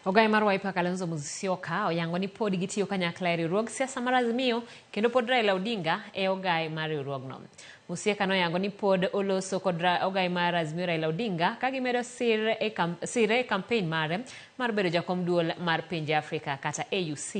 Ogai mar Wiper Kalonzo Musyoka oyango ni pod gitiyo kanyakla e riwruog siasa mar Azimio kendo pod Raila Odinga e ogai mar riwruogno. Musyoka noyango ni pod oloso kod ogai mar Azimio Raila Odinga ka gimedo sire e kampen mare mar bedo jakom duol mar pinje Afrika kata AUC.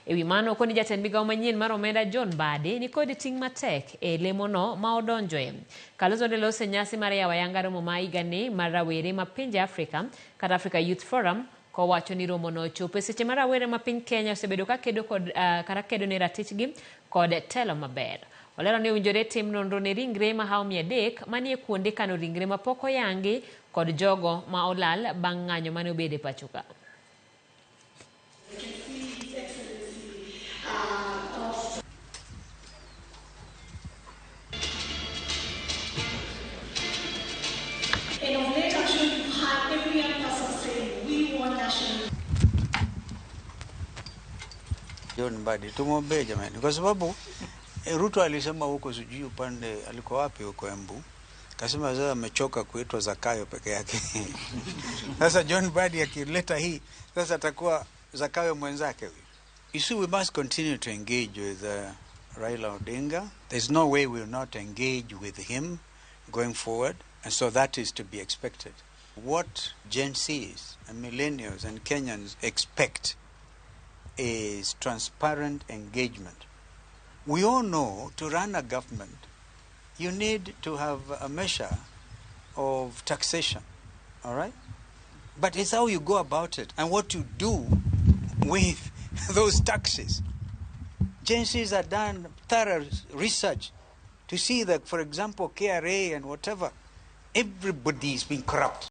E wi mano, okoni jatend migawo manyien mar omenda John Mbadi ni kod ting' matek e lemono ma odonjoe. Kalonzo ne loso e nyasi mar yawo ayanga romo ma higani mar rawere ma pinje Afrika kata Africa Youth Forum kowacho ni romono ochopo e seche ma rawere ma piny Kenya osebedo ka kedo kod kata kedo ne ratichgi kod telo maber. Olero ni owinjore tim nonro ne ringre mahawo 300 manie kuonde kano ringre mapok oyangi kod jogo ma olal bang' ng'anyo mane obedo e pacho ka. And of late, I'm sure you've heard every young person saying, we want national. John Mbadi tumwombee jamani, kwa sababu Ruto alisema huko sijui upande alikuwa wapi huko Embu, kasema sasa amechoka kuitwa Zakayo peke yake. Sasa John Mbadi akileta hii sasa atakuwa Zakayo mwenzake huyu. You see, we must continue to engage with Raila Odinga. There's no way we will not engage with him going forward, and so that is to be expected. What Gen Zs and millennials and Kenyans expect is transparent engagement. We all know to run a government, you need to have a measure of taxation, all right? But it's how you go about it and what you do with those taxes. Gen Zs have done thorough research to see that, for example, KRA and whatever, everybody is being corrupt.